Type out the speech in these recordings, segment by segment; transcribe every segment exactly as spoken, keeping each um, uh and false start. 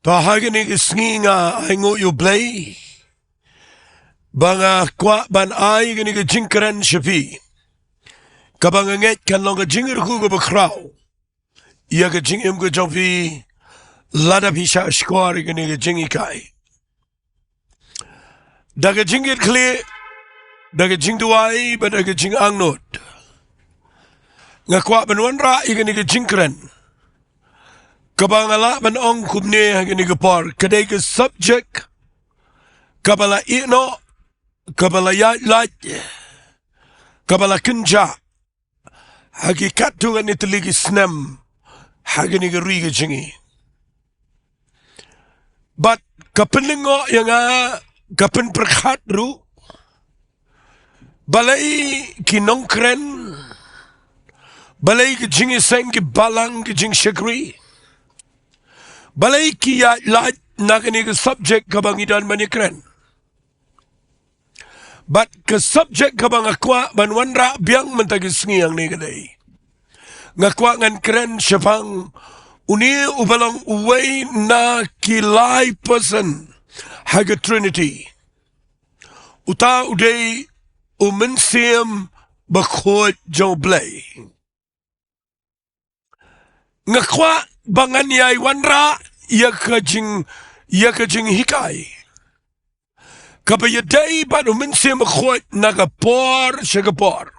Ba ha kane ka sngi nga ai nguh ïa U Blei ba nga kwah ban ai kane ka jingkren sha phi, kaba nga ngeit kan long ka jingkyrkhu kaba khraw ïa ka jingim ka jong phi lada phi shah shkor ïa kane ka jinghikai. Da ka jingkitkhlieh, da ka jingduwai bad da ka jingangnud, nga kwah ban wanrah ïa kane ka jingkren, kaba nga lah ban ong kumne ha kane ka por, ka dei ka subject kaba la ïehnoh, kaba la ïaid lait, kaba la kynjah ha ki katto katne tylli ki snem ha kane ka ri ka jong ngi. Bad ka pynlyngngoh ïa nga, ka pynpyrkhat ruh, balei ki nongkren, balei ki jingïaseng, ki balang, ki jingshakri, balei ki ïaid lait na kane ka subject kaba ngi don ban ïakren. Bad ka subject kaba nga kwah ban wanrah biang mynta ka sngi hangne ka dei, nga kwah ngan kren shaphang une uba long uwei na ki lai person ha ka Trinity. Uta u dei U Mynsiem Bakhuid jong U Blei. Nga kwah ba ngan ïai wanrah ïa ka jing, ïa ka jinghikai kaba ïadei bad U Mynsiem Bakhuid na ka por sha ka por.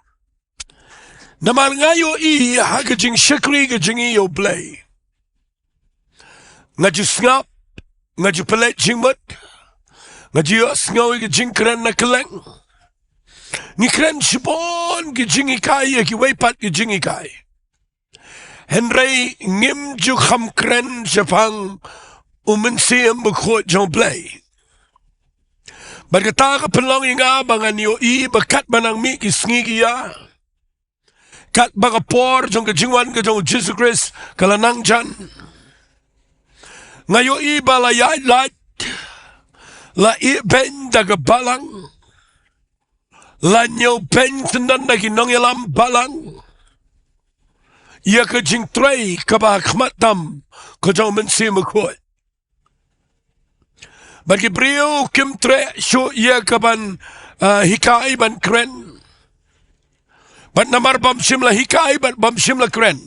Namar nga ïohi ha ka jingshakri ka jong ngi ïa U Blei, nga ju sngap, nga ju pynleit jingmut, nga ju ïohsngew ïa ka jingkren na kylleng. Ngi kren shibun ki jinghikai ïa kiwei pat ki jinghikai, hynrei ngim ju kham kren shaphang U Mynsiem Bakhuid jong U Blei. Bad kata ka pynlong ïa nga ba ngan ïohi ba katba nang mih ki sngi ki ïa, katba ka por jong ka jingwan ka jong U Jisu Khrist ka la nang jan, nga ïohi ba la ïaid lait, la ïehbeiñ da ka balang, la ñiewbeiñ tyndon da ki nongïalam balang ïa ka jingtrei kaba ha khmat tam ka jong U Mynsiem Bakhuid. Bad ki briew kim treh shuh ïa ka ban, ah, hikai ban kren. Bad namar bym shym la hikai bad bym shym la kren,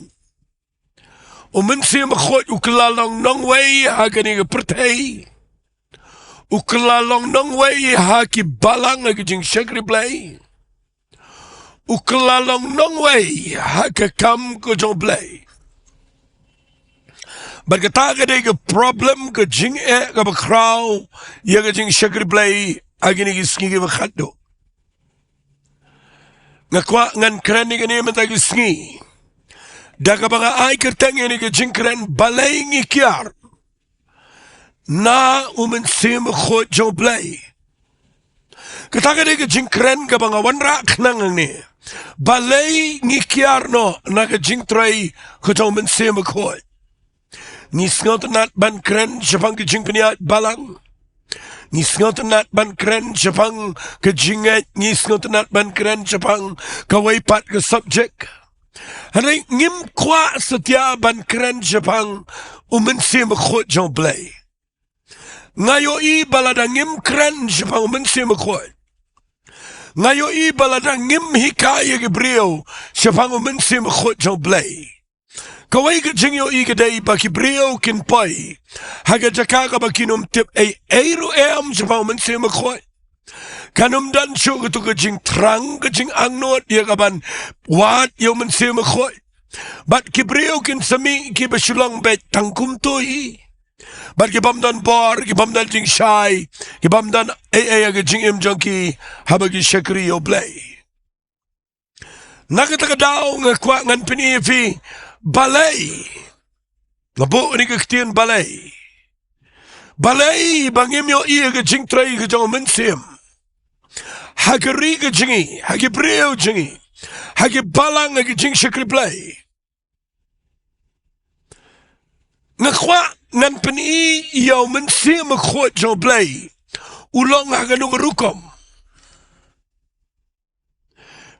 U Mynsiem Bakhuid u kylla long nongwei ha kane ka pyrthei. U kylla long nongwei ha ki balang, ha ki jingshakri Blei. U kylla long nongwei ha ka kam ka jong U Blei. Bad kata ka dei ka problem, ka jingeh kaba khraw ïa ka jingshakri Blei ha kine ki sngi kiba khatduh. Nga kwah ngan kren ïa kane mynta ki sngi da kaba nga ai kyrteng ïa kane ka jingkren, Balei ngi kiar na U Mynsiem Bakhuid jong U Blei? Kata ka dei ka jingkren kaba nga wanrah khnang hangne. Balei ngi kiar noh na ka jingtrei ka jong U Mynsiem Bakhuid? Ngi sngewtynnat ban kren shaphang ka jingpynïaid balang. Ngi sngewtynnat ban kren shaphang ka jingngeit, ngi sngewtynnat ban kren shaphang kawei pat ka subject. Hynrei ngim kwah satia ban kren shaphang U Mynsiem Bakhuid jong U Blei. Nga ïohi ba lada ngim kren shaphang U Mynsiem Bakhuid, nga ïohi ba lada ngim hikai ïa ki briew shaphang U Mynsiem Bakhuid jong U Blei, kawei ka jingïohi ka dei ba ki briew kin poi ha ka jaka kaba kin ym tip ei ei ruh em shaphang U Mynsiem Bakhuid. Kan ym don shuh katu ka jingthrang, ka jingangnud ïa kaban wad ïa U Mynsiem Bakhuid. Bad ki briew kin sa mih kiba shu long beit tang kumto hi. Bad ki bym don bor, ki bym don jingshai, ki bym don ei ei ha ka jingim jong ki haba ki shakri ïa U Blei. Na kata ka daw nga kwah ngan pyni ïa phi balei. Nga buh ïa ka ktien balei. Balei ba ngim ïohi ïa ka jingtrei ka jong U Mynsiem ha ka ri ka jong ngi, ha ki briew jong ngi, ha ki balang, ha ki jingshakri Blei. Nga kwah ngan pyni ïa U Mynsiem Bakhuid jong U Blei u long ha kano ka rukom.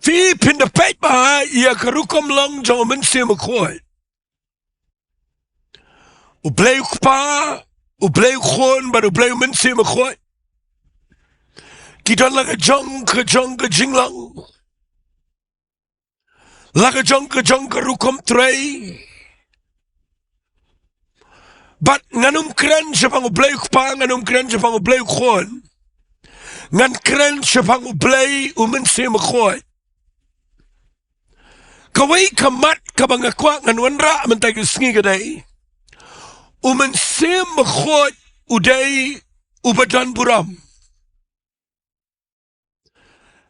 Phi, phin da peit bha ïa ka rukom long jong U Mynsiem Bakhuid. U Blei U Kpa, U Blei u Khun bad U Blei u Mynsiem Bakhuid ki don la ka jong ka jong ka jinglong, la ka jong ka jong ka rukom trei. Bad ngan ym kren shaphang U Blei u Kpa, ngan ym kren shaphang U Blei u Khun, ngan kren shaphang U Blei u Mynsiem Bakhuid. Kawei ka mat kaba nga kwah ngan wanrah mynta ka sngi ka dei, U Mynsiem Bakhuid u dei uba don burom.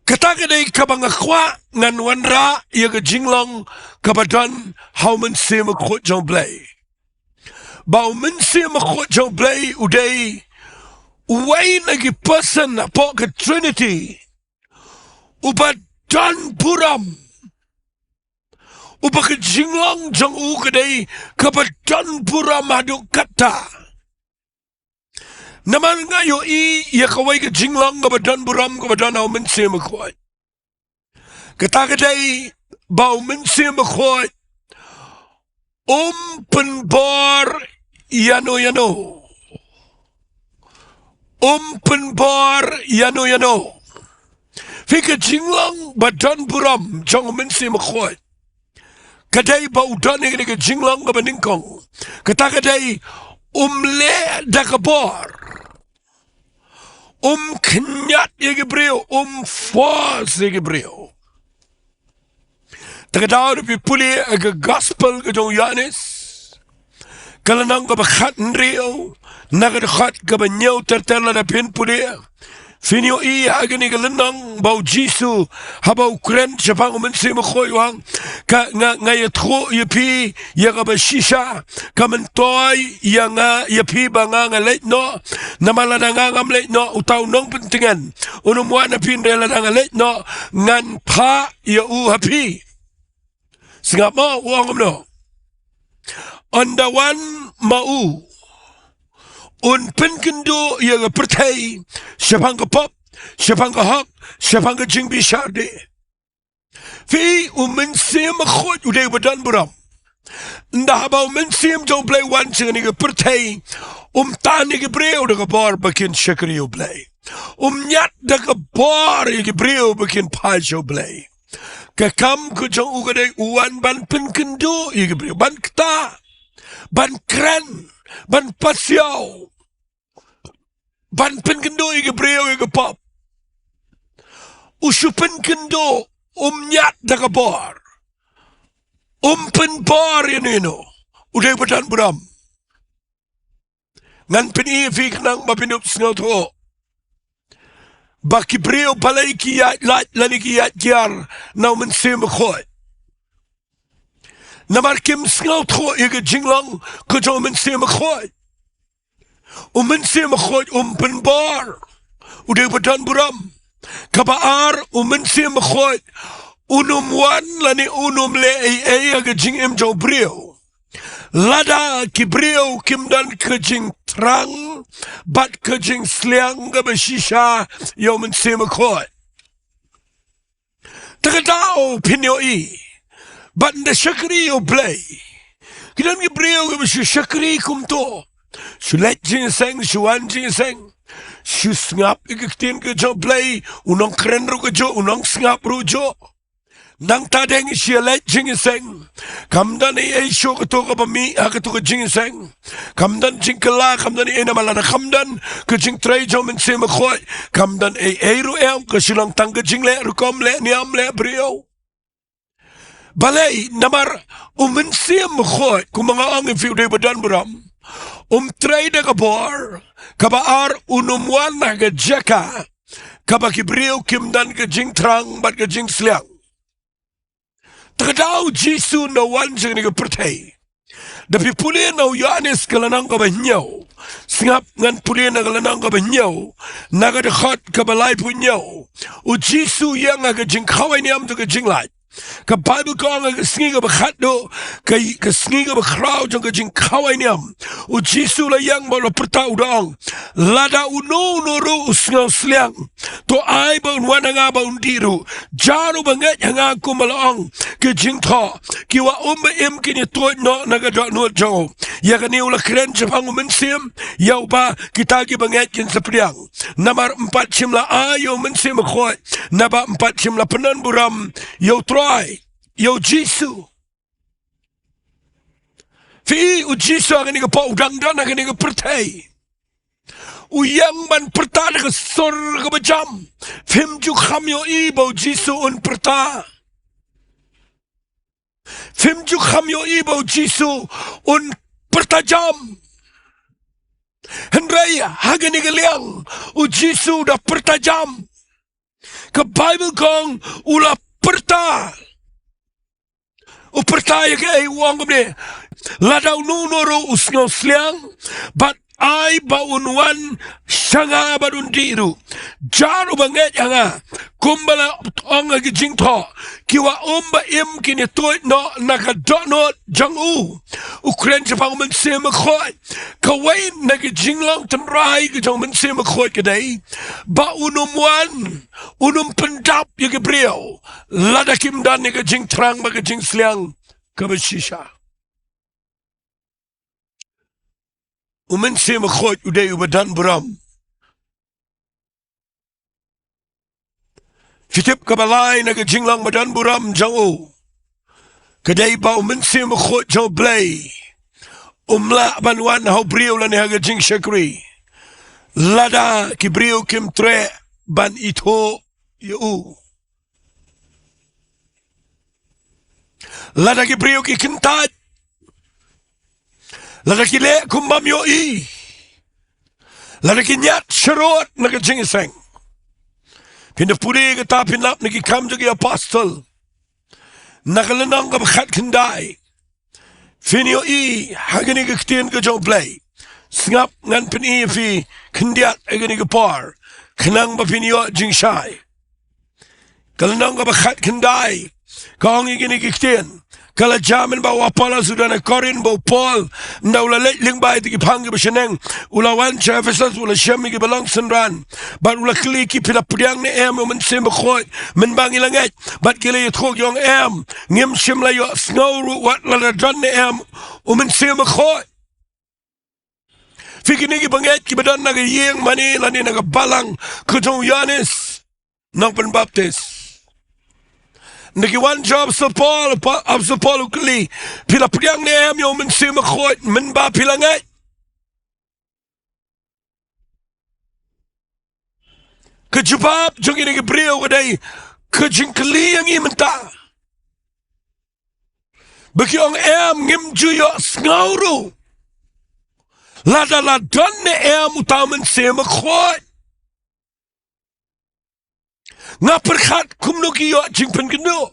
Kata ka dei kaba nga kwah ngan wanrah ïa ka jinglong kaba don ha U Mynsiem Bakhuid jong U Blei. Ba U Mynsiem Bakhuid jong U Blei u dei uwei na ki person hapoh ka Trinity uba don burom, uba ka jinglong jong u ka dei kaba don burom haduh katta. Namar nga ïohi ïa kawei ka jinglong kaba don burom kaba don ha U Mynsiem Bakhuid. Kata ka dei ba U Mynsiem Bakhuid um pynbor ïano ïano. Um pynbor ïano ïano. Phi, ka jinglong ba don burom jong U Mynsiem Bakhuid ka dei ba u don ïa kane ka jinglong kaba nyngkong. Kata ka dei, um leh da ka bor. Um khñiat ïa ki briew, um force ïa ki briew. Te ka daw da phi pule ïa ka gospel ka jong u Ïoannis, ka lynnong kaba khathynriew, na ka dkhot kaba hynñiew ter ter, lada phin pule, phin ïohi ha kane ka lynnong ba u Jisu haba u kren shaphang U Mynsiem Bakhuid u ong, ka, nga, nga ïathuh ïa phi ïa kaba shisha, ka myntoi ïa nga, ïa phi ba nga, nga leit noh. Namar lada nga ngam leit noh, uta u nongpyntngen un ym wan ha phi, hynrei lada nga leit noh, ngan phah ïa u ha phi. Sngap mo u ong kumno. Ynda wan ma u, un pynkynduh ïa ka pyrthei shaphang ka pop, shaphang ka hok, shaphang ka jingbishar de. Phi, U Mynsiem Bakhuid u dei uba don burom. Ynda haba U Mynsiem jong U Blei u wan sha kane ka pyrthei, um tan ïa ki briew da ka bor ba kin shakri U Blei. Um ñiad da ka bor ïa ki briew ba kin phai sha U Blei. Ka kam ka jong u ka dei u wan ban pynkynduh ïa ki briew, ban ktah, ban kren, ban pasiaw, ban pynkynduh ïa ki briew ïa ka pop. U shu pynkynduh, um ñiad da ka bor. Um pynbor ïano ïano. U dei uba don burom. Ngan pyni ïa phi khnang ba phin ïoh sngewthuh ba ki briew balei ki ïaid lait lane ki ïaid kiar na U Mynsiem Bakhuid. Namar kim sngewthuh ïa ka jinglong ka jong U Mynsiem Bakhuid. U Mynsiem Bakhuid um pynbor. U dei uba don burom. Kaba ar, U Mynsiem Bakhuid un ym wan lane un ym leh ei ei ha ka jingim jong u briew lada ki briew kim don ka jingthrang bad ka jingsliang kaba shisha ïa U Mynsiem Bakhuid. Te ka daw phin ïohi, bad ynda shakri ïa U Blei, ki don ki briew kiba shu shakri kumto. Shu leit jingïaseng, shu wan jingïaseng, shu sngap ïa ka ktien ka jong U Blei, u nongkren ruh kajuh, u nongsngap ruh juh. Nangta dang shu leit jingïaseng. Kam don ei ei shuh kato kaba mih ha kato ka jingïaseng. Kam don jingkylla, kam don ei ei, namar lada kam don ka jingtrei jong U Mynsiem Bakhuid, kam don ei ei ruh em, ka shu long tang ka jingleh rukom, leh niam, leh briew. Balei? Namar U Mynsiem Bakhuid, kumba nga ong ïa phi, u dei uba don burom. Um trei da ka bor. Kaba ar, un ym wan ha ka jaka kaba ki briew kim don ka jingthrang bad ka jingsliang. Te ka daw u Jisu ynda u wan sha kane ka pyrthei, da phi pule na u Ïoannis ka lynnong kaba hynñiew. Sngap, ngan pule na ka lynnong kaba hynñiew, na ka dkhot kaba laiphew hynñiew. U Jisu u ïeng ha ka jingkhawai niam jong ka jinglait. Ka Baibl ka ong ha ka sngi kaba khatduh, ka, ka sngi kaba khraw jong ka jingkhawai niam, u Jisu u la ïeng bad u la pyrta, u da ong, lada uno uno ruh u sngewsliang, to ai ba un wan ha nga bad un dih ruh. Jar uba ngeit ha nga, kumba la ong ka jingthoh, ki wah um ba im kin ïa tuid noh na ka dohnud jong u. Ïa kane u la kren shaphang u Mynsiem, ïa uba kita kiba ngeit kin sa pdiang. Namar ym pat shym la ai ïa u Mynsiem Bakhuid, naba ym pat shym la pyndonburom ïa u Trai, ïa u Jisu. Phi i, u Jisu ha kane ka por u dang don ha kane ka pyrthei, u ïeng ban pyrta da ka sur kaba jam. Phim ju kham ïohi ba u Jisu un pyrta. Phim ju kham ïohi ba u Jisu un pyrta jam. Hynrei ha kane ka liang u Jisu u da pyrta jam. Ka Baibl ka ong u la pyrta. U pyrta ïa kaei? U ong kumne, lada uno uno ruh u sngewsliang, bad ai ba un wan sha nga bad un dih ruh. Jar uba ngeit ha nga, kumba la ong ha ka jingthoh, ki wah um ba im kin ïa tuid noh na ka dohnud jong u. U kren shaphang u Mynsiem Bakhuid. Kawei na ki jinglong tynrai ki jong u Mynsiem Bakhuid ka dei ba un ym wan, un ym pyndap ïa ki briew lada kim don ïa ka jingthrang bad ka jingsliang kaba shisha. U Mynsiem Bakhuid u dei uba donburom. Phi tip kaba lai na ka jinglong ba donburom jong u ka dei ba u Mynsiem Bakhuid jong u Blei um lah ban wan ha u briew lane ha ka jingshakri lada ki briew kim treh ban ithuh ïa u. Lada ki briew ki kyntait, lada ki leh kum bym ïohi, lada ki ñiat sharud na ka jingïaseng. Phin da pule kata, phin lap na Ki Kam jong ki Apostol, na ka lynnong kaba khatkhyndai, phin ïohi ha kane ka ktien ka jong u Blei. Sngap, ngan pyni ïa phi khyndiat ha kane ka por khnang ba phin ïoh jingshai. Ka lynnong kaba khatkhyndai ka ong ïa kine ki ktien: Ka la jia mynba u Apollos u don ha Korinth, ba u Paul ynda u la leit lyngba ïa ki phang kiba shaneng, u la wan sha Ephesus, u la shem ïa kiba long synran bad u la kylli ki, phi la pdiang ne em ïa u Mynsiem Bakhuid mynba ngi la ngeit? Bad ki la ïathuh, ki ong, em, ngim shym la ïohsngew ruh wat lada don ne em u Mynsiem Bakhuid. Phi, kine ki bangeit kiba don na ka ïing mane lane na ka balang ka jong u Ïoannis Nongpynbaptis, na ki wan jong u Apostol Paul, Apostol Paul u kylli, phi la pdiang ne em ïa u Mynsiem Bakhuid mynba phi la ngeit? Ka jubab jong kine ki briew ka dei ka jingkylli ïa ngi mynta. Ba ki ong, em, ngim ju ïohsngew ruh lada la don ne em uta u Mynsiem Bakhuid. Nga pyrkhat kumno ki ïoh jingpynkynduh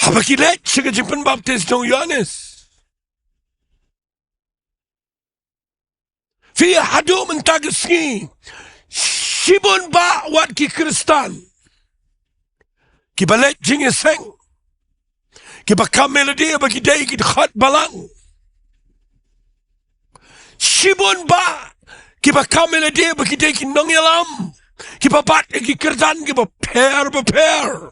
haba ki leit sha ka jingpynbaptis jong u Ïoannis. Phi, haduh mynta ka sngi, shibun bah wat ki Khristan kiba leit jingïaseng, kiba kam ïa lade ba ki dei ki dkhot balang. Shibun bah kiba kam ïa lade ba ki dei ki nongïalam, kiba bat ïa ki kyrdan kiba pher bapher,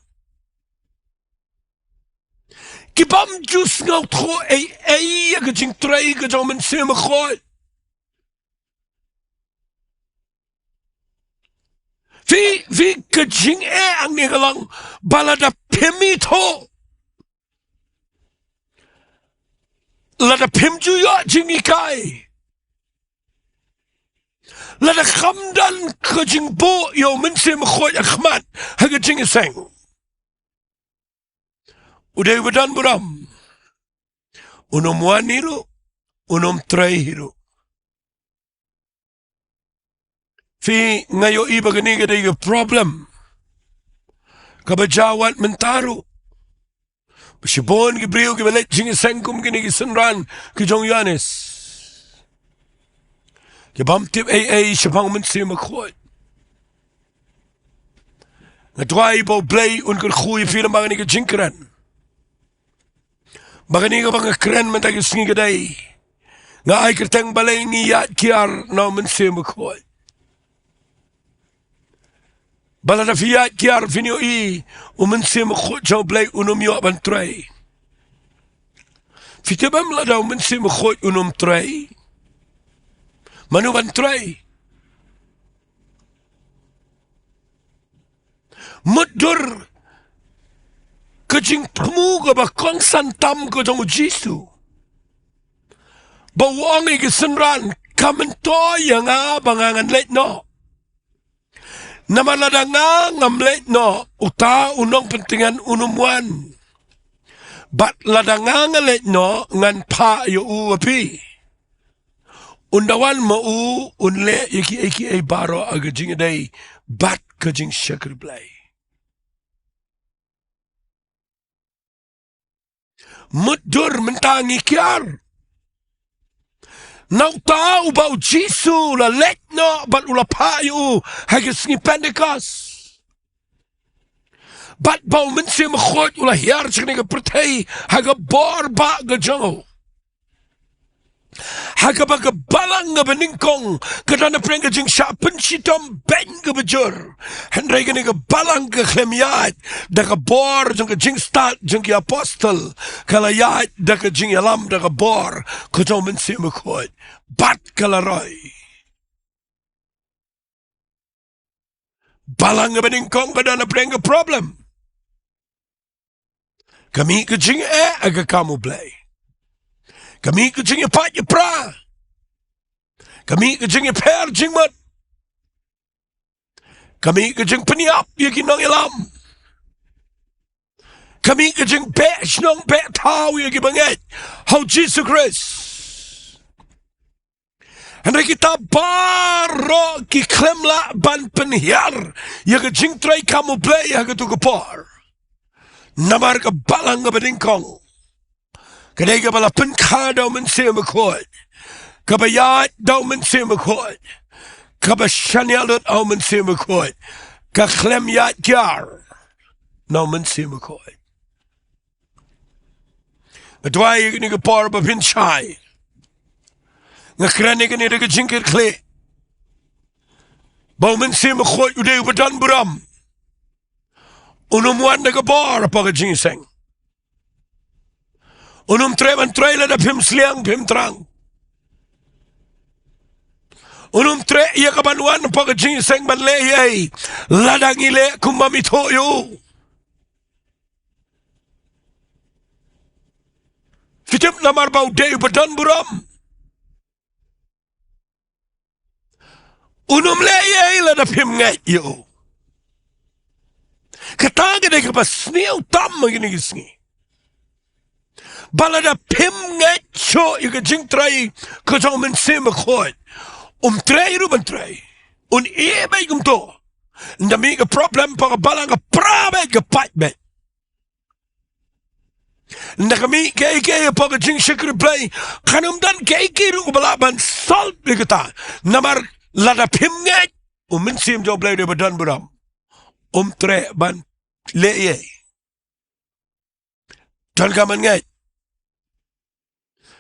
ki bym ju sngewthuh ei ei ïa ka jingtrei ka jong u Mynsiem Bakhuid. Phi, phi, ka jingeh hangne ka long ba lada phim ithuh, lada phim ju ïoh jinghikai, lada kham don ka jingbuh ïa u Mynsiem Bakhuid ha khmat ha ka jingïaseng, u dei uba donburom. Un ym wan hi ruh, un ym trei hi ruh. Phi, nga ïohi ba kane ka dei ka problem kaba jia wat mynta ruh. Ba shibun ki briew kiba leit jingïaseng kum kine ki synran ki jong u Ïoannis, ki bym tip ei ei shaphang u Mynsiem Bakhuid. Nga duwai ba U Blei un kyrkhu ïa phi namar kane ka jingkren. Ba kane kaba nga kren mynta ka sngi ka dei, nga ai kyrteng balei ngi ïaid kiar na U Mynsiem Bakhuid. Ba lada phi ïaid kiar phin ïohi U Mynsiem Bakhuid jong U Blei un ym ïoh ban trei. Phi tip em, lada U Mynsiem Bakhuid un ym trei, mano ban trei? Mutdur ka jingthmu kaba kongsan tam ka jong U Jisu, ba u ong ïa ki synran, ka myntoi ïa nga ba nga ngan leit noh. Namar lada nga ngam leit noh, uta u nongpyntngen un ym wan. Bad lada nga nga leit noh, ngan phah ïa u ha phi. Un da wan ma u, un leh ïa kiei kiei baroh ha ka jingïadei bad ka jingshakri Blei. Mutdur mynta ngi kiar na uta uba U Jisu u la leit noh bad u la phah ïa u ha ka sngi Pentekost. Bad ba U Mynsiem Bakhuid u la hiar sha kane ka pyrthei ha ka bor ba ka jong u. Ha kaba ka balang kaba nyngkong ka don hapdeng ka jingshah pynshitom beiñ kaba jur. Hynrei kane ka balang ka khlem ïaid da ka bor jong ka jingstad jong ki apostol, ka la ïaid da ka jingïalam da ka bor ka jong U Mynsiem Bakhuid. Bad ka la roi. Balang kaba nyngkong ka don hapdeng ka problem. Ka mih ka jingeh ha ka kam U Blei. Ka mih ka jingïapait ïapra. Ka mih ka jingïapher jingmut. Ka mih ka jingpynïap ïa ki nongïalam. Ka mih ka jingbeh shnong beh thaw ïa ki bangeit ha U Jisu Khrist. Hynrei kita baroh ki khlem lah ban pynhiar ïa ka jingtrei kam U Blei ha kato ka por. Namar ka balang kaba nyngkong ka dei kaba la pynkha da U Mynsiem Bakhuid, kaba ïaid da U Mynsiem Bakhuid, kaba shaniah lut ha U Mynsiem Bakhuid, ka khlem ïaid kiar na U Mynsiem Bakhuid. Nga duwai ïa kane ka por ba phin shai. Nga kren ïa kane da ka jingkitkhlieh ba U Mynsiem Bakhuid u dei uba don burom. Un ym wan da ka bor hapoh ka jingïaseng. Un ym treh ban trei lada phim sliang phim trang. Un ym treh ïa ka ban wan hapoh ka jingïaseng ban leh ei ei lada ngi leh kumba ym ithuh ïa u. Phi tip, namar ba u dei uba don burom. Un ym leh ei ei lada phim ngeit ïa u. Kata ka dei kaba sniew tam ha kine ki sngi. Ba lada phim ngeit shuh ïa ka jingtrei ka jong U Mynsiem Bakhuid, um treh ruh ban trei. Un ïeh beit kumto. Ynda mih ka problem hapoh ka balang, ka pra beit, ka pait beit. Ynda ka mih kaei kaei hapoh ka jingshakri Blei, kan ym don kaei kaei ruh kaba lah ban solve ïa kata. Namar lada phim ngeit, U Mynsiem jong U Blei u dei uba don burom. Um treh ban leh ei ei. Donkam ban ngeit.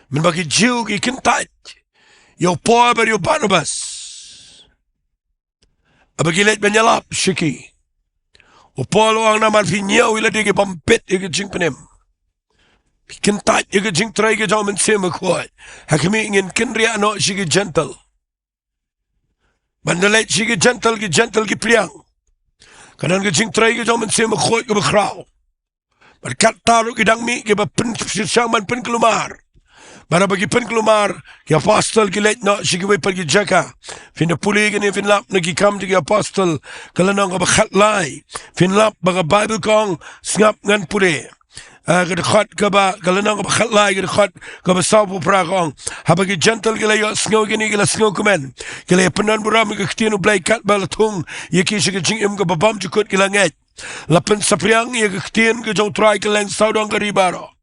Mynba ki Jiw ki kyntait ïa u Paul bad ïa u Barnabas, haba ki leit ban ïalap sha ki, u Paul u ong, namar phi ñiew ïa lade ki bym bit ïa ka jingpynim. Phi kyntait ïa ka jingtrei ka jong U Mynsiem Bakhuid. Ha khmih, ngin kynriah noh sha ki Jentil. Ban da leit sha ki Jentil, ki Jentil ki pdiang. Ka don ka jingtrei ka jong U Mynsiem Bakhuid kaba khraw. Bad katta ruh ki dang mih kiba pynshang ban pynkulmar. Bad haba ki pynkulmar, ki apostol ki leit noh sha kiwei pat ki jaka. Phin da pule kine, phin lap na Ki Kam jong ki Apostol, ka lynnong kaba khatlai. Phin lap ba ka Baibl ka ong, sngap ngan pule. Ah, ka dkhot kaba, ka lynnong kaba khatlai, ka dkhot kaba sawphew phra ka ong, haba ki Jentil ki la ïohsngew ïa kine, ki la sngewkmen. Ki la ïa pyndonburom ïa ka ktien U Blei katba la thung ïa ki sha ka jingim kaba bymjukut, ki la ngeit. La pynsaphriang ïa ka ktien ka jong U Trai kylleng sawdong ka ri baroh.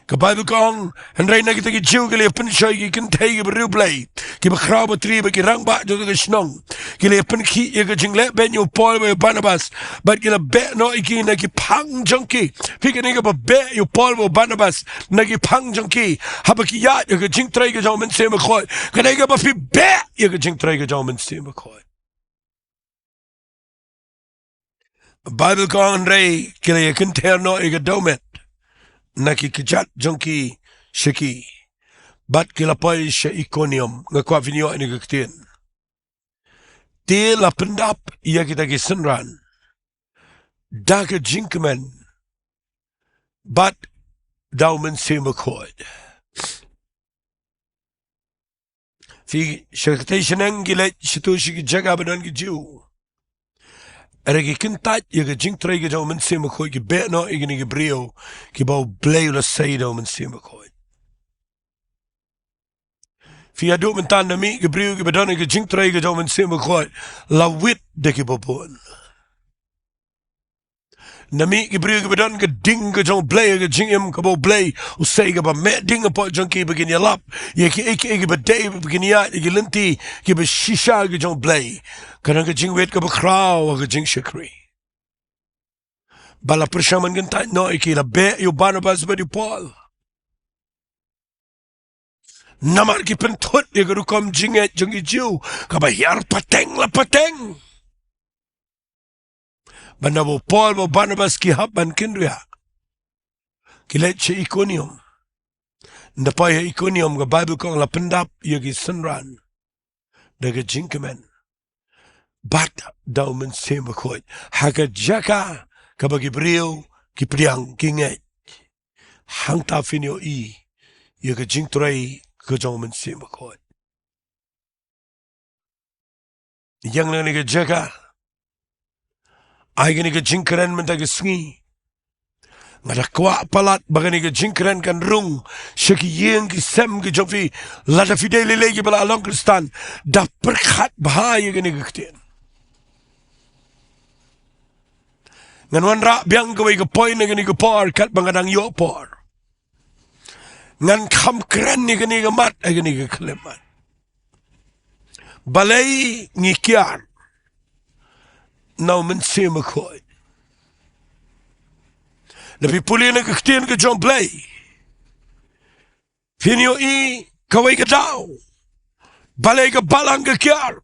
Ka Baibl ka ong, hynrei na kita ki Jiw ki la ïa pynshoi ïa ki kynthei ki briew Blei, ki bakhraw batri bad ki rangbah jong ka shnong. Ki la ïa pynkhih ïa ka jingleh beiñ ïa u Paul bad ïa u Barnabas, bad ki la beh noh ïa ki na ki phang jong ki. Phi, kane kaba beh ïa u Paul bad u Barnabas na ki phang jong ki, haba ki ïaid ïa ka jingtrei ka jong u Mynsiem Bakhuid, ka dei kaba phi beh ïa ka jingtrei ka jong u Mynsiem Bakhuid. Baibl ka ong, hynrei ki la ïa kynther noh ïa ka dewmet na ki kjat jong ki sha ki, bad ki la poi sha Ikonium. Nga kwah phin ïoh ïa kane ka ktien. Te la pyndap ïa kita ki synran da ka jingkmen bad da u Mynsiem Bakhuid. Phi, sha katei shaneng ki leit shato sha ki jaka ba don ki Jiw. Hynrei ki kyntait ïa ka jingtrei ka jong u Mynsiem Bakhuid, ki beh noh ïa kine ki briew kiba U Blei u la sei da u Mynsiem Bakhuid. Phi, haduh mynta na mih ki briew kiba don ïa ka jingtrei ka jong u Mynsiem Bakhuid la wit da kiba bun. Na mih ki briew kiba don ka ding ka jong U Blei, ka jingim kaba U Blei u sei, kaba meh ding hapoh jong ki ba kin ïalap ïa kiei kiei kiba dei, ba kin ïaid ïa ki lynti kiba shisha ka jong U Blei. Ka don ka jingwit kaba khraw ha ka jingshakri. Ba la pyrshang ban kyntait noh ïa ki, la beh ïa u Barnabas bad ïa u Paul. Namar ki pynthut ïa ka rukom jingngeit jong ki Jiw kaba hiar pateng la pateng. Bad naba u Paul bad u Barnabas ki hap ban kynriah, ki leit sha Ikonium. Ynda poi ha Ikonium, ka Baibl ka ong la pyndap ïa ki synran da ka jingkmen bad da u Mynsiem Bakhuid, ha ka jaka kaba ki briew ki pdiang, ki ngeit. Hangta phin ïohi ïa ka jingtrei ka jong u Mynsiem Bakhuid. Ïa kane ka jaka, ai kane ka jingkren mynta ka sngi. Nga da kwah palat ba kane ka jingkren kan rung sha ki ïing ki sem ki jong phi. Lada phi dei lei lei kiba la long Khristan, da pyrkhat bha ïa kane ka ktien. Ngan wanrah biang kawei ka point ha kane ka por katba nga dang ïoh por. Ngan kham kren ïa kane ka mat ha kane ka khyllipmat. Balei ngi kiar na u Mynsiem Bakhuid? Lada phi pule na ka ktien ka jong U Blei, phin ïohi kawei ka daw balei ka balang ka kiar,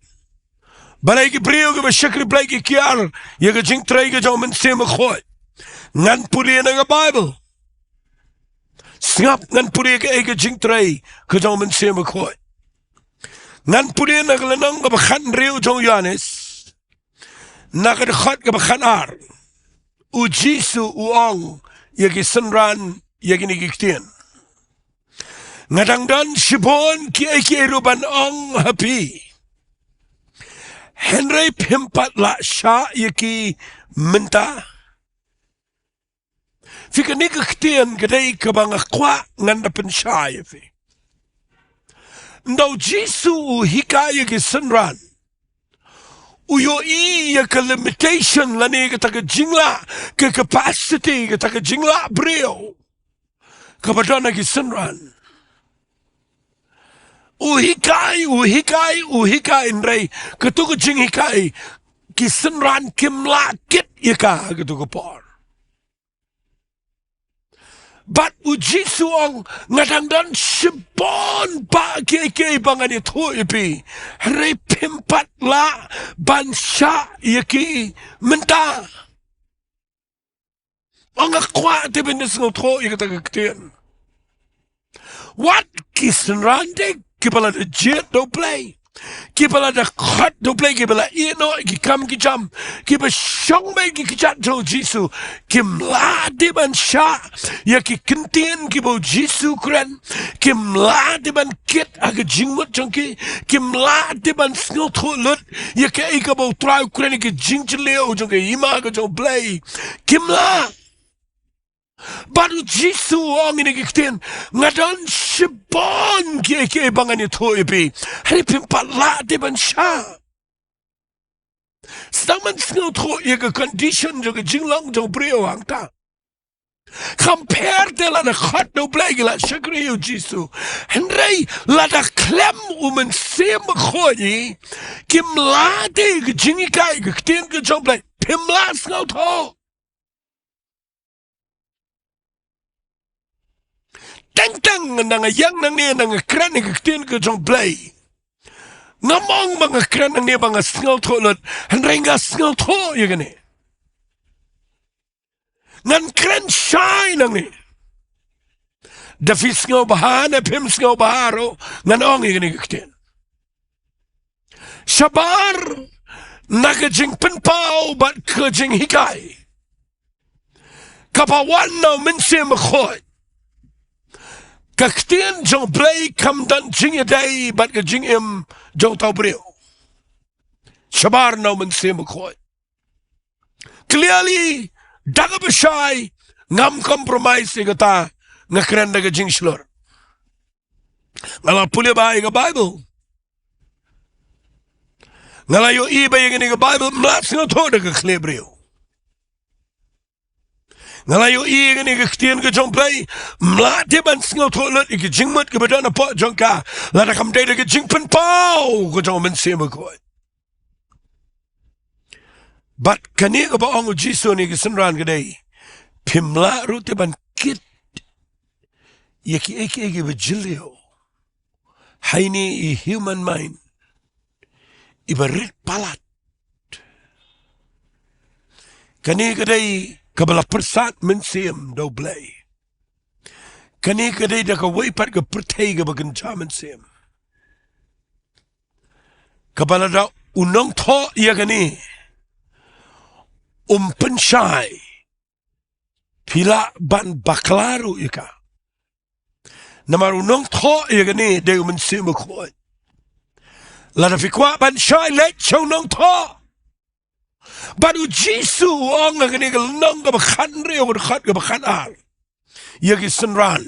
balei ki briew kiba shakri Blei ki kiar ïa ka jingtrei ka jong u Mynsiem Bakhuid. Ngan pule na ka Baibl. Sngap, ngan pule kaei ka jingtrei ka jong u Mynsiem Bakhuid. Ngan pule na ka lynnong kaba khathynriew jong u Ïoannis, na ka dkhot kaba khatar. U Jisu u ong ïa ki synran ïa kine ki ktien: Nga dang don shibun kiei kiei ruh ban ong ha phi, hynrei phim pat lah shah ïa ki mynta. Phi, kane ka ktien ka dei kaba nga kwah ngan da pynshai ïa phi. Ynda u Jisu u hikai ïa ki synran, u ïohi ïa ka limitation lane kata ka jinglah, ka capacity, kata ka jinglah briew kaba don ha ki synran. U hikai, u hikai, u hikai, hynrei kato ka jinghikai, ki synran kim lah kit ïa ka ha kato ka por. Bad u Jisu u ong, nga dang don shibun bah kiei kiei ba ngan ïathuh ïa phi, hynrei phim pat lah ban shah ïa ki mynta. Ong, nga kwah te phin da sngewthuh ïa kata ka ktien. Wat ki synran de kiba la da jied da U Blei, kiba la da khot da U Blei, kiba la ïehnoh ïa ki kam ki jam, kiba shong beit ki kjat jong u Jisu, kim lah de ban shah ïa ki ktien kiba u Jisu u kren. Kim lah de ban kit ha ka jingmut jong ki. Kim lah de ban sngewthuh lut ïa kaei kaba u Trai u kren ïa ka jingjylliew jong ka hima ka jong U Blei. Kim lah. Bad u Jisu u ong ïa kine ki ktien, nga don shibun kiei kiei ba ngan ïathuh ïa phi, hynrei phim pat lah de ban shah. Sdang ban sngewthuh ïa ka condition jong ka jinglong jong u briew hangta. Kam pher te lada khot da U Blei ki la shakri ïa U Jisu. Hynrei lada khlem U Mynsiem Bakhuid, kim lah te ka jinghikai ka ktien ka jong U Blei. Phim lah sngewthuh. Teng teng nga dang ïeng nangne, nga dang kren ïa ka ktien ka jong U Blei. Ngam ong ba nga kren nangne ba nga sngewthuh lut, hynrei nga sngewthuh ïa kane. Ngan kren shai nangne. Da phi sngewbha ne phim sngewbha ruh, ngan ong ïa kane ka ktien. Shabar na ka jingpynpaw bad ka jinghikai kaba wan na U Mynsiem Bakhuid, ka ktien jong U Blei kam don jingïadei bad ka jingim jong uta u briew. Shabar na U Mynsiem Bakhuid. Clearly, da kaba shai, ngam compromise ïa kata, nga kren da ka jingshlur. Nga la pule bha ïa ka Baibl. Nga la ïohi ba ïa kane ka Baibl ym lah sngewthuh da ka khlieh briew. Nga la ïohi ïa kane ka ktien ka jong U Blei, ym lah te ban sngewthuh lut ïa ka jingmut kaba don hapoh jong ka, lada kam dei da ka jingpynpaw ka jong U Mynsiem Bakhuid. Bad kane kaba ong U Jisu ha kane ka synran ka dei, phim lah ruh te ban kit ïa kiei kiei kiba jylliew ha ine i human mind iba rit palat. Kane ka dei kaba la pyrsad mynsiem da U Blei. Kane ka dei da kawei pat ka pyrthei kaba kynja mynsiem, kaba lada u nongthoh ïa kane um pynshai, phi lah ban bakla ruh ïa ka. Namar u nongthoh ïa kane dei U Mynsiem Bakhuid. Lada phi kwah ban shai, leit sha u nongthoh. Bad U Jisu u ong ha kane ka lynnong kaba khathynriew, ka dkhot kaba khatar ïa ki synran,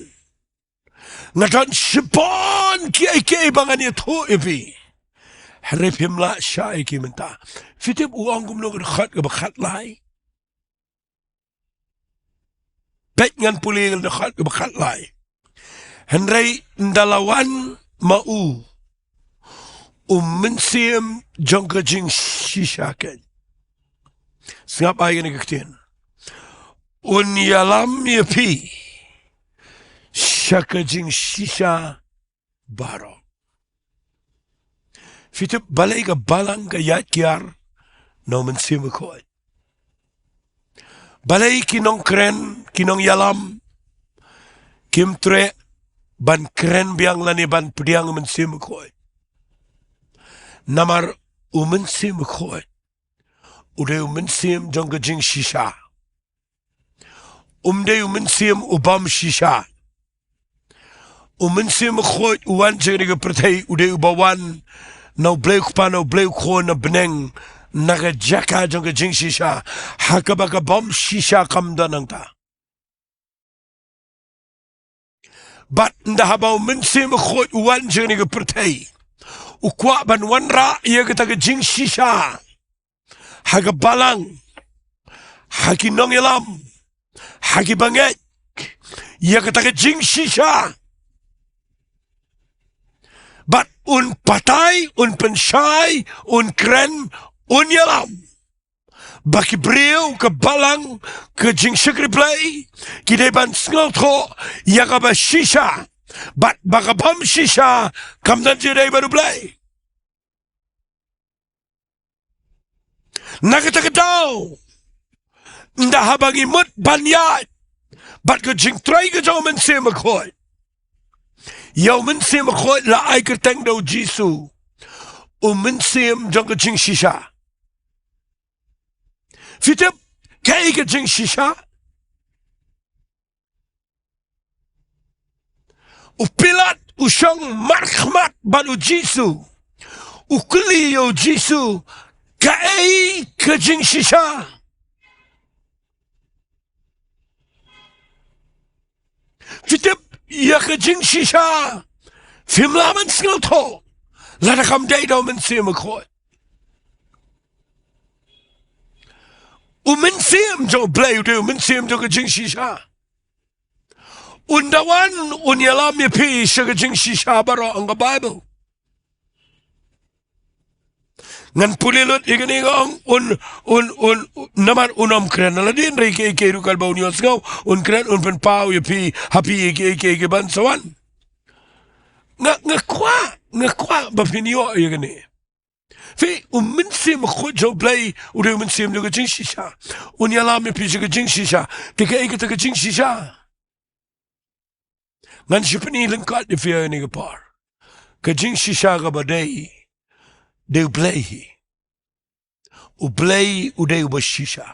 nga don shibun kiei kiei ba ngan ïathuh ïa phi, hynrei phim lah shah ïa ki mynta. Phi tip u ong kumno ha ka dkhot kaba khatlai? Peit, ngan pule ha ka dkhot kaba khatlai. Hynrei ynda la wan ma u U Mynsiem jong ka jingshisha, keiñ, sngap bha ïa kane ka ktien, un ïalam ïa phi sha ka jingshisha baroh. Phi tip, balei ka balang ka ïaid kiar na U Mynsiem Bakhuid? Balei ki nongkren, ki nongïalam kim treh ban kren biang lane ban pdiang U Mynsiem Bakhuid? Namar U Mynsiem Bakhuid u dei U Mynsiem jong ka jingshisha. Um dei U Mynsiem u bym shisha. U Mynsiem Bakhuid u wan sha kane ka pyrthei, u dei uba wan na U Blei U Kpa, na U Blei U Khun, na bneng, na ka jaka jong ka jingshisha, ha kaba ka bym shisha kam don nangta. Bad ynda haba U Mynsiem Bakhuid u wan sha kane ka pyrthei, u kwah ban wanrah ïa kata ka jingshisha ha ka balang, ha ki nongïalam, ha ki bangeit, ïa kata ka jingshisha. Bad un batai, un pynshai, un kren, un ïalam ba ki briew, ka balang, ka jingshakri Blei, ki dei ban sngewthuh ïa kaba shisha, bad ba ka bym shisha kam don jingïadei bad U Blei. Na kata ka daw, ynda haba ngi mut ban ïaid bad ka jingtrei ka jong U Mynsiem Bakhuid, ïa U Mynsiem Bakhuid la ai kyrteng da U Jisu U Mynsiem jong ka jingshisha. Phi tip kaei ka jingshisha? U Pilat u shong markhmat bad U Jisu, u kylli ïa U Jisu, kaei ka jingshisha? Phi tip, ïa ka jingshisha phim lah ban sngewthuh lada kam dei da U Mynsiem Bakhuid. U Mynsiem jong U Blei u dei U Mynsiem jong ka jingshisha. Un da wan, un ïalam ïa phi sha ka jingshisha baroh, ong ka Baibl. Ngan pule lut ïa kane ka ong, un, un, un, namar un ym kren na lade, hynrei kaei kaei ruh katba un ïohsngew, un kren, un pynpaw ïa phi, ha phi ïa kiei kiei kiban sa wan. Nga, nga kwah, nga kwah ba phin ïoh ïa kane. Phi, u Mynsiem Bakhuid jong U Blei, u dei u mynsiem jong ka jingshisha. Un ïalam ïa phi sha ka jingshisha. Te kaei kata ka jingshisha? Ngan shu pyni lyngkot ïa phi ha kane ka por. Ka jingshisha kaba dei, dei U Blei hi. U Blei u dei uba shisha.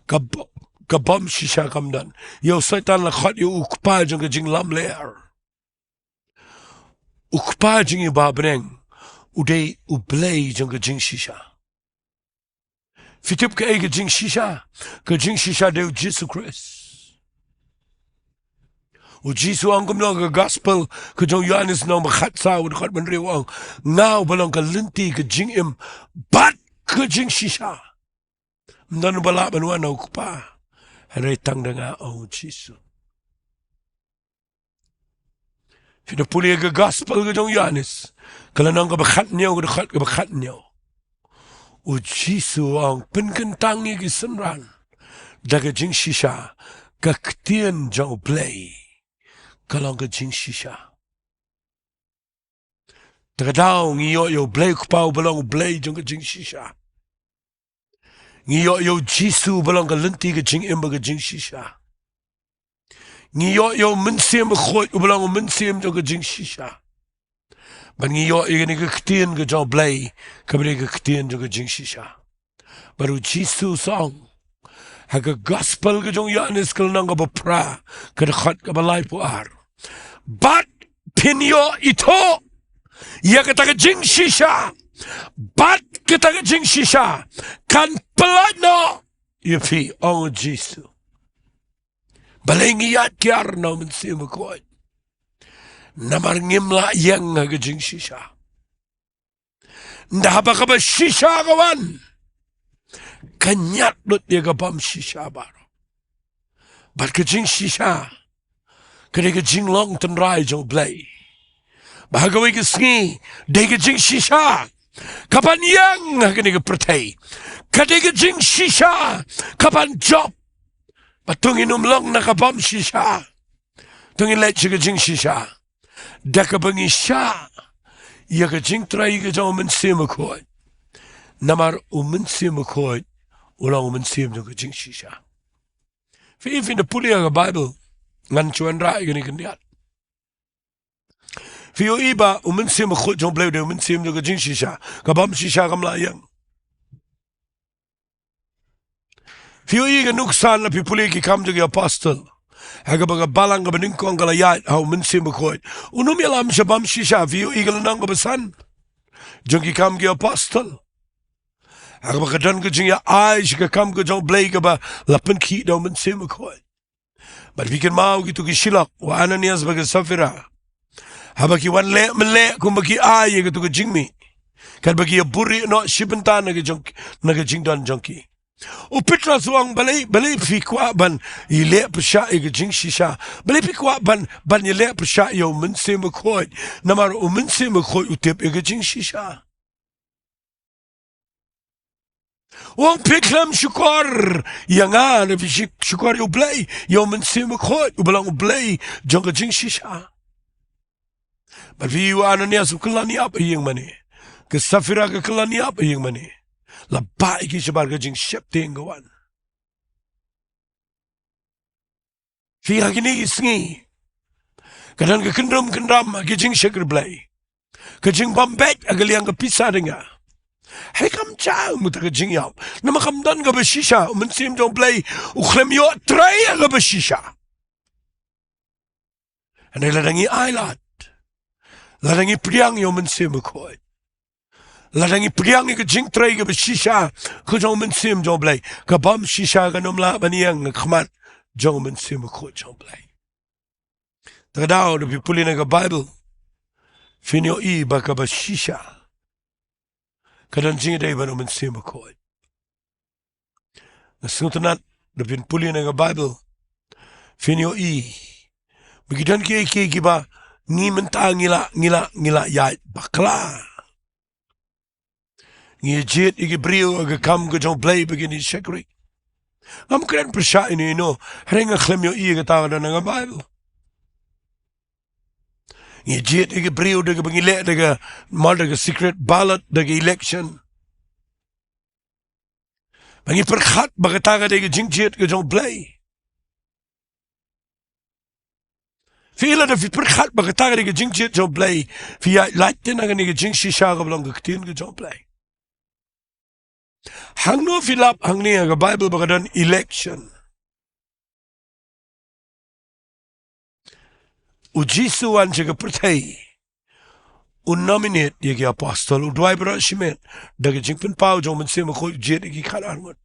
Ka b-, ka bym shisha kam don. Ïa u Soitan la khot ïa u kpa jong ka jinglamler. U kpa jong i ba bneng u dei U Blei jong ka jingshisha. Phi tip kaei ka jingshisha? Ka jingshisha dei U Jisu Khrist. U Jisu u ong kumno ha ka gospel ka jong u Ïoannis lynnong ba khatsaw, dkhot ba hynriew, u ong, nga uba long ka lynti, ka jingim bad ka jingshisha. Ym don uba lah ban wan ha u Kpa hynrei tang da nga, ong U Jisu. Phin da pule ïa ka gospel ka jong u Ïoannis, ka lynnong kaba khathynñiew, ka dkhot kaba khathynñiew. U Jisu u ong, pynkyntang ïa ki synran da ka jingshisha, ka ktien jong U Blei ka long ka jingshisha. Te ka daw ngi ïoh ïa U Blei U Kpa uba long U Blei jong ka jingshisha. Ngi ïoh ïa U Jisu uba long ka lynti, ka jingim bad ka jingshisha. Ngi ïoh ïa U Mynsiem Bakhuid uba long U Mynsiem jong ka jingshisha. Bad ngi ïoh ïa kane ka ktien ka jong U Blei kaba dei ka ktien jong ka jingshisha. Bad U Jisu u ong ha ka gospel ka jong u Ïoannis ka lynnong kaba phra, ka dkhot kaba laiphew ar. Bad phin ïoh ithuh ïa kata ka jingshisha. Bad kata ka jingshisha kan pyllait noh ïa phi, ong U Jisu. Balei ngi ïaid kiar na U Mynsiem Bakhuid? Namar ngim lah ïeng ha ka jingshisha. Ynda haba kaba shisha ka wan, ka ñiad lut ïa ka bym shisha baroh. Bad ka jingshisha ka dei ka jinglong tynrai jong U Blei. Ba ha kawei ka sngi dei ka jingshisha kaban ïeng ha kane ka pyrthei. Ka dei ka jingshisha kaban jop. Ba to ngin ym long na ka bym shisha. To ngin leit sha ka jingshisha da kaba ngi shah ïa ka jingtrei ka jong U Mynsiem Bakhuid. Namar U Mynsiem Bakhuid u long U Mynsiem jong ka jingshisha. Phi, phin da pule ïa ka Baibl, ngan shu wanrah ïa kane khyndiat. Phi ïohi ba U Mynsiem Bakhuid jong U Blei u dei U Mynsiem jong ka jingshisha. Ka bym shisha kam lah ïeng. Phi ïohi ka nuksan, la phi pule Ki Kam jong ki Apostol, ha kaba ka balang kaba nyngkong ka la ïaid ha U Mynsiem Bakhuid. Un ym ïalam sha bym shisha. Phi ïohi ka lynnong kaba san jong Ki Kam ki Apostol, ha kaba ka don ka jingïa-ai sha ka kam ka jong U Blei kaba la pynkhih da U Mynsiem Bakhuid. Bad phi kynmaw kito ki shilok, u Ananias bad ka Saphira, haba ki wan leh mynleh kumba ki ai ïa kito ki jingmih, katba ki ïa buhrieh noh shi bynta na ka jong, na ka jingdon jong ki. U Petros u ong, balei, balei phi kwah ban ïaleh pyrshah ïa ka jingshisha? Balei phi kwah ban, ban ïaleh pyrshah ïa U Mynsiem Bakhuid? Namar U Mynsiem Bakhuid u tip ïa ka jingshisha. U ong, phi khlem shukor ïa nga, ne phi shi-, shukor ïa U Blei, ïa U Mynsiem Bakhuid uba long U Blei jong ka jingshisha. Bad phi ïohi u Ananias u kyllon ïap ha ïingmane. Ka Saphira ka kyllon ïap ha ïingmane. La bah ïa ki shabar ka jingsheptieng ka wan. Phi, ha kine ki sngi ka don ka kyndrum kyndam ha ki jingshakri Blei, ka jingbym beit ha ka liang ka pisa dynga. Hynrei kam jia mynta ka jingïap, namar kam don kaba shisha. U Mynsiem jong U Blei u khlem ïoh trei ha kaba shisha. Hynrei lada ngi ailad, lada ngi pdiang ïa U Mynsiem Bakhuid, lada ngi pdiang ïa ka jingtrei kaba shisha ka jong U Mynsiem jong U Blei, ka bym shisha kan ym lah ban ïeng ha khmat jong U Mynsiem Bakhuid jong U Blei. Te ka daw, lada phi pule na ka Baibl, phin ïohi ba kaba shisha ka don jingïadei bad U Mynsiem Bakhuid. Nga sngewtynnat, lada phin pule na ka Baibl, phin ïohi Ba ki don kiei kiei kiba ngi mynta ngi la, ngi la, ngi la ïaid bakla. Ngi jied ïa ki briew ha ka kam ka jong U Blei ba kin ïa shakri. Ngam kren pyrshah ïano ïano, hynrei nga khlem ïohi ïa kata ka don ha ka Baibl. Ngi jied ïa ki briew da kaba ngi leh da ka, mo, da ka secret ballot, da ka election. Ba ngi pyrkhat ba kata ka dei ka jingjied ka jong U Blei. Phi, lada phi pyrkhat ba kata ka dei ka jingjied jong U Blei, phi ïaid lait te na kane ka jingshisha kaba long ka ktien ka jong U Blei. Hangno phi lap hangne ha ka Baibl ba ka don election? U Jisu u wan sha ka pyrthei, u nominate ïa ki apostol, u duwai baroh shimet, da ka jingpynpaw jong U Mynsiem Bakhuid u jied ïa ki khatar ngut.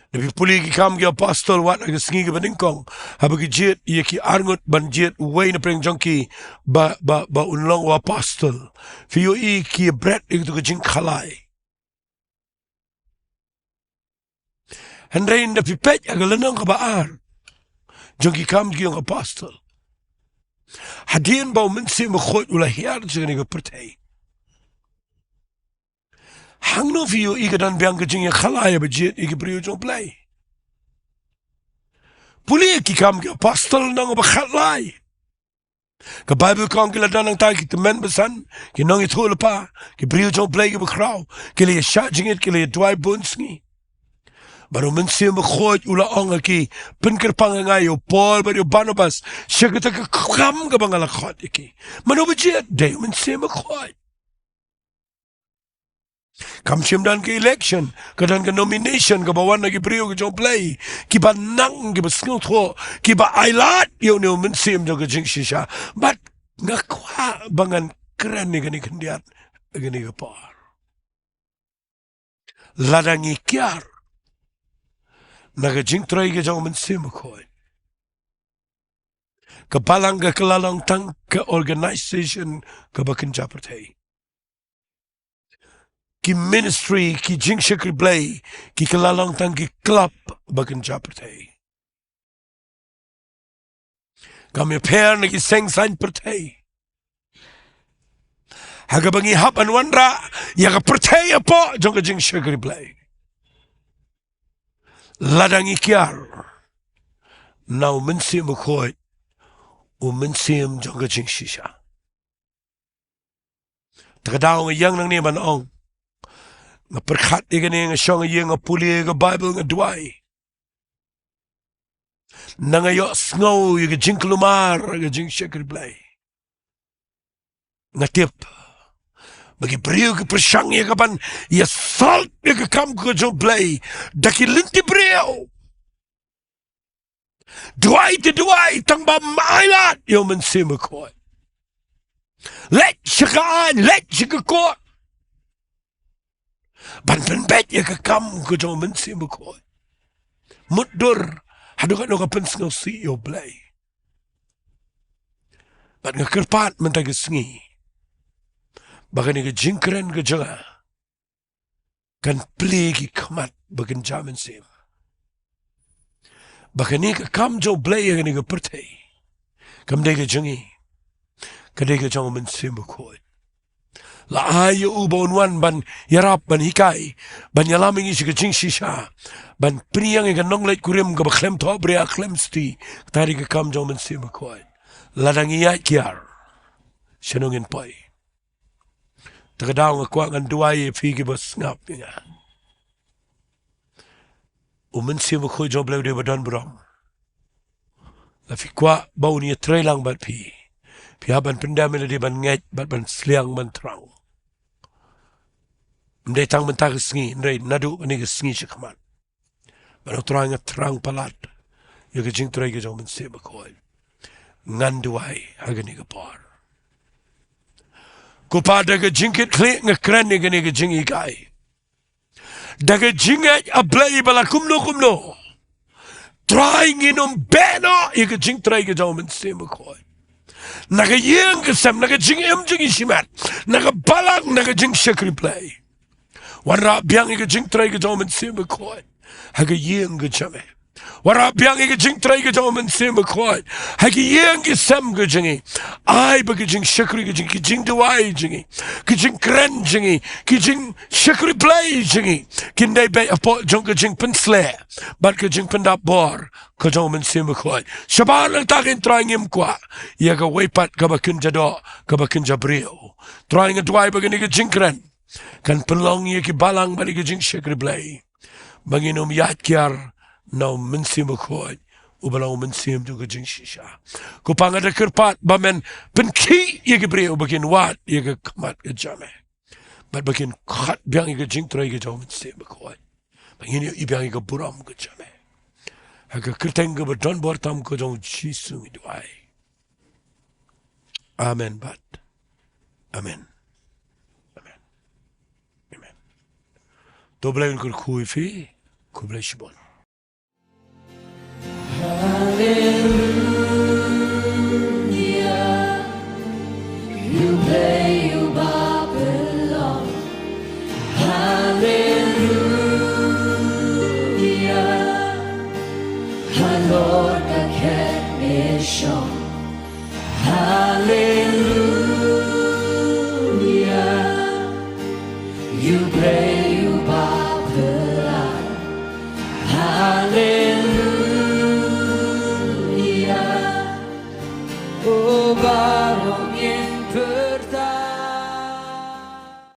Lada phi pule Ki Kam ki Apostol, wat ha ka sngi kaba nyngkong, haba ki jied ïa ki arngut ban jied uwei na pdeng jong ki ba, ba, ba un long u apostol, phi ïohi ki bret ïa katu ka jingkhalai. Hynrei lada phi peit ha ka lynnong kaba ar jong Ki Kam ki Apostol, hadien ba U Mynsiem Bakhuid u la hiar sha kane ka pyrthei, hangno phi ïohi ka don biang ka jingïakhalai haba jied ïa ki briew jong U Blei? Pule Ki Kam ki Apostol, lynnong ba khatlai. Ka Baibl ka ong ki la don nangta ki tymmen basan, ki nongïathuh lypa, ki briew jong U Blei kiba khraw, ki la ïashah jingit, ki la ïaduwai bun sngi. Bad U Mynsiem Bakhuid u la ong ha ki, pynkyrpang ïa nga, ïa u Paul bad ïa u Barnabas, sha kata ka kam kaba nga la khot ïa ki. Mano ba jied? Dei U Mynsiem Bakhuid. Kam shym don ka election, ka don ka nomination kaba wan na ki briew ki jong U Blei, kiba nang, kiba sngewthuh, kiba ailad ïa une u mynsiem jong ka jingshisha. Bad nga kwah ba ngan kren ïa kane khyndiat ha kane ka por. Lada ngi kiar na ka jingtrei ka jong U Mynsiem Bakhuid, ka Balang ka kylla long tang ka organization kaba kynja pyrthei. Ki ministry, ki jingshakri Blei, ki kylla long tang ki club ba kynja pyrthei. Kam ïapher na ki seng saiñ pyrthei ha kaba ngi hap ban wanrah ïa ka pyrthei hapoh jong ka jingshakri Blei. Lada ngi kiar na U Mynsiem Bakhuid, U Mynsiem jong ka jingshisha. Te ka daw nga ïeng nangne ban ong, nga pyrkhat ïa kane, nga shong ha ïing, nga pule ïa ka Baibl, nga duwai, nga ïohsngew ïa ka jingkulmar, ka jingshakri Blei. Nga tip ba ki briew ki pyrshang ïa kaban ïa solve ïa ka kam ka jong U Blei da ki lynti briew. Duwai te duwai, tang ba ai lad ïa U Mynsiem Bakhuid. Leit sha ka aiñ, leit sha ka kot ban pynbeit ïa ka kam ka jong U Mynsiem Bakhuid. Mutdur haduh katno ka pynsngewsih ïa U Blei. Bad nga kyrpad mynta ka sngi ba kane ka jingkren ka jong nga kan plie ki khmat ba kynja mynsiem, ba kane ka kam jong U Blei ha kane ka pyrthei kam dei ka jong ngi, ka dei ka jong U Mynsiem Bakhuid. La ai ïa u ba un wan ban ïarap, ban hikai, ban ïalam ïa ngi sha ka jingshisha, ban pynïeng ïa ka nongleit kurim kaba khlem thohbria, khlem sdie. Kata dei ka kam jong U Mynsiem Bakhuid. Lada ngi ïaid kiar, shano ngin poi? Te ka daw nga kwah ngan duwai ïa phi kiba sngap ïa nga. U Mynsiem Bakhuid jong U Blei u dei ba don burom. La phi kwah ba un ïatrei lang bad phi, phi hap ban pyndem ïa lade ban ngeit bad ban sliang ban thrang. Ym dei tang mynta ka sngi, hynrei naduh kane ka sngi sha khmat, ban ong, Trai, nga thrang palat ïa ka jingtrei ka jong U Mynsiem Bakhuid. Ngan duwai ha kane ka por. Ko Pa, da ka jingkitkhlieh nga kren ïa kane ka jinghikai. Da ka jingngeit, A Blei, ba la kumno kumno, Trai, ngin ym beh noh ïa ka jingtrei ka jong U Mynsiem Bakhuid. Na ka ïing ka sem, na ka jingim jong ngi shimet, na ka balang, na ka jingshakri Blei, wanrah biang ïa ka jingtrei ka jong U Mynsiem Bakhuid. ha ka ïing ka jong me. Wanrah biang ïa ka jingtrei ka jong u Mynsiem Bakhuid ha ka ïing ka sem ka jong ngi. Ai ba ka jingshakri ka jong ngi, ka jingduwai jong ngi, ka jingkren jong ngi, ka jingshakri Blei jong ngi kin dei beit hapoh jong ka jingpynsleh bad ka jingpyndap bor ka jong u Mynsiem Bakhuid. Shabar nangta, ko Trai, ngim kwah ïa kawei pat kaba kynja doh, kaba kynja briew. Trai, nga duwai ba kane ka jingkren kan pynlong ïa ki balang bad ïa ka jingshakri Blei ba ngin ym ïaid kiar na u Mynsiem Bakhuid uba long u mynsiem jong ka jingshisha. Ko Pa, nga da kyrpad ba men pynkhih ïa ki briew ba kin wad ïa ka khmat ka jong me bad ba kin khot biang ïa ka jingtrei ka jong u Mynsiem Bakhuid. Ba ngin ïohi biang ïa ka burom ka jong me. Ha ka kyrteng kaba don bor tam ka jong u Jisu ngi duwai. Amen bad amen. Amen. Amen. To Blei un kyrkhu ïa phi. Khublei shibun. Hallelujah. You play, you Babylon. Hallelujah. Halor ka khet Meshon. Hallelujah. You play, you Babylon. Hallelujah. Oh, baroh ngin